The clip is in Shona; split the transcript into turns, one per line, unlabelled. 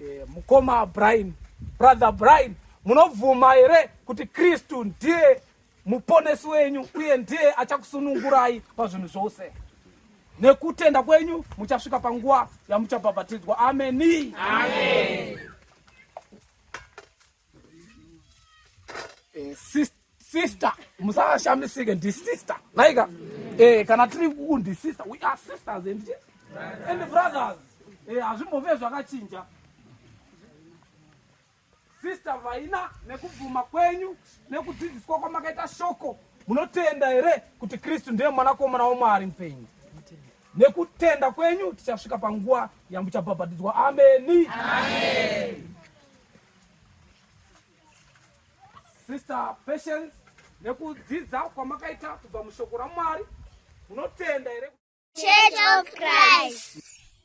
Eh, mukoma Brian, brother Brian, munobvuma here kuti Kristu ndiye muponesi wenyu uye ndiye achakusunungurai pazvinhu zvose? Nekutenda kwenyu muchasvika panguva yamuchabhabhatidzwa. Ameni. Amen. Eh, sister musashamisike ndisister naika eh, kana tiri kuku ndisister, we are sisters and brothers. Eh, hazvimbove zvakachinja. Sister Vaina, nekubvuma kwenyu nekudzidziswa kwamakaita shoko, munotenda here kuti Kristu ndiye mwanakomana waMwari mupenyu? Nekutenda kwenyu tichasvika panguva yamuchabhabhatidzwa. Ameni, amen. Sister Patience, nekudzidza kwamakaita kubva mushoko raMwari, munotenda here
Church of Christ?